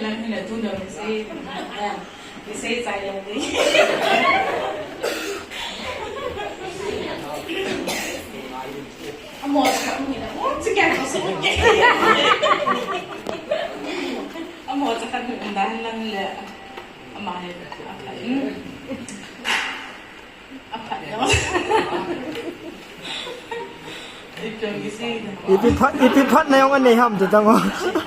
Lang ni la tu no se. Ah, ni se sa yang ni. Amo sa ka ni la. Oh, sige ko so. Amo sa ka ni la lang la. Ama he. Apa no? Itu ngisi. Ipi phat, ipi phat na yong ane ham tu tango. Hmm.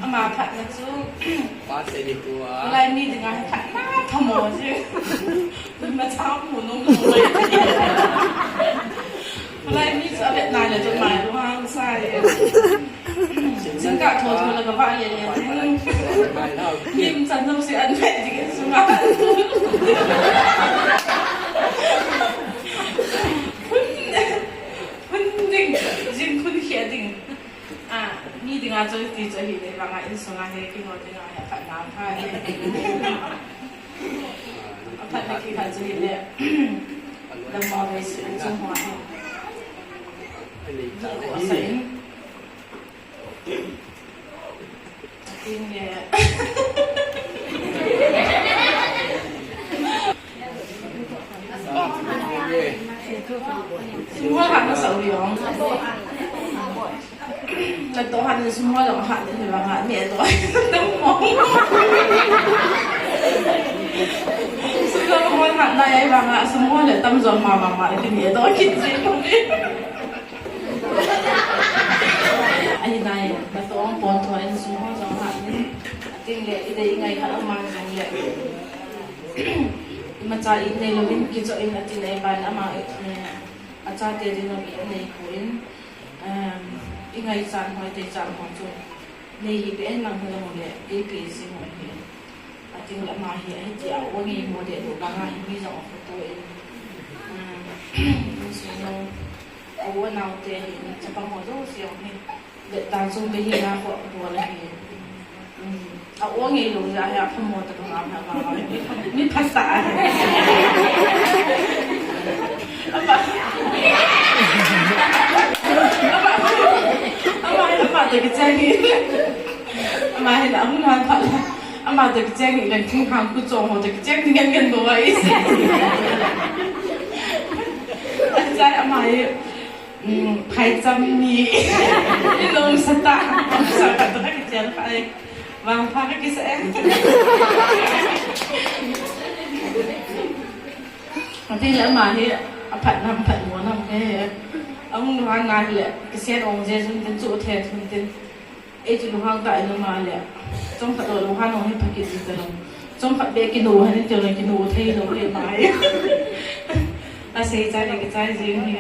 ອາມາຜັດນະຊູ ປາດໃສ່ດີກວ່າ ລາຍມີແຕ່ງານຜັດໜ້າຂະໝໍຊິ ມາເຊົ້າໝູນຸ່ງເລີຍ ລາຍມີຈະເວດນາມແລ້ວຈົດໝາຍລວງໃສ່ ຊຶ່ງກະໂທໂທແລ້ວກະວ່າເລຍໆ ຍິ້ມຊັ້ນເຮົາຊິອັນແມ່ນຈິງສຸມາ ຄຸນ ຄຸນຈິງ ຈິງຄຸນເຂຍຈິງ. ອ່າ ມີຕິງາໂຈຍຕີໂຈຍຫີເດ ບາງອາອິນສຸງາເຮ ກິໂນຕິງາເຮ ຄັນນາພາເຮ ອາພັດນະຄີ ຄັນໂຈຍຫີເດ ດຳມາເວຊິອັນຊຸງຫົວເຮ ກິນເຮ Semua anak nak sauyong. Nak Tuhan ni semua dah mahat ni bang ni tu. Semua mahat na ya bang semua dah tam zon mama mama ni tu kit si. Ai nai, nak Tuhan pon Tuhan ni semua dah mahat ni. Ating le ide ingai ka amang le. ມາຈາກອີກໃນລະວິນກິຈອກອີກນາທີໃນບ້ານອາມາເອກແມ່ ອາຈານເຕດິນອກອີກໃນຄູອິນ ເອີ ອີກໄງຈານຫອຍເຕຈານຫອຍຈຸນ ໃນຮີເປເອັນນັງເຮືອລະໂມເດເອປີຊິໂມເດ ອາຕິງລະມາເຮອາເຮຕິອາໂອເງໂມເດໂລບາງາເຮມີຈອງອອກໂຕເອງ ເອີ ໂອນາວເຕເຮຈະປະໂມໂດຊິອອກເຮ Dah langsung ke hina ko dua lagi. Hmm. Aku ngi lu ya ya kamu tu ngam ngam. Ni pasal. Apa? Apa? Apa? Apa tu kecil ni? Ama hina aku nampak lah. Ama tu kecil ni kan king hang ku cong tu kecil ni kan kan bawa isi. Saya ama ອືມ ໄພຈຳມີ ນມສະຕາ ສະຕາ ເຈັນໄພ ວາງພາກະກິສະແອ ອັນທີ່ແລະມາເຮ ອາພັດນຳ ພັດຫົວນຳແຮ ອາຫຸງນວານນາເຮ ກະເຊນອົງເຈຊຸນເຕັນຈຸເທທຸນເຕັນ Ê, chu lu hang ta ina ma le. Chom khat lo hang no he phakit ji ta lo. Chom khat be ki no han te lo ki no thei lo le mai. A sei chai le ki chai ji ni.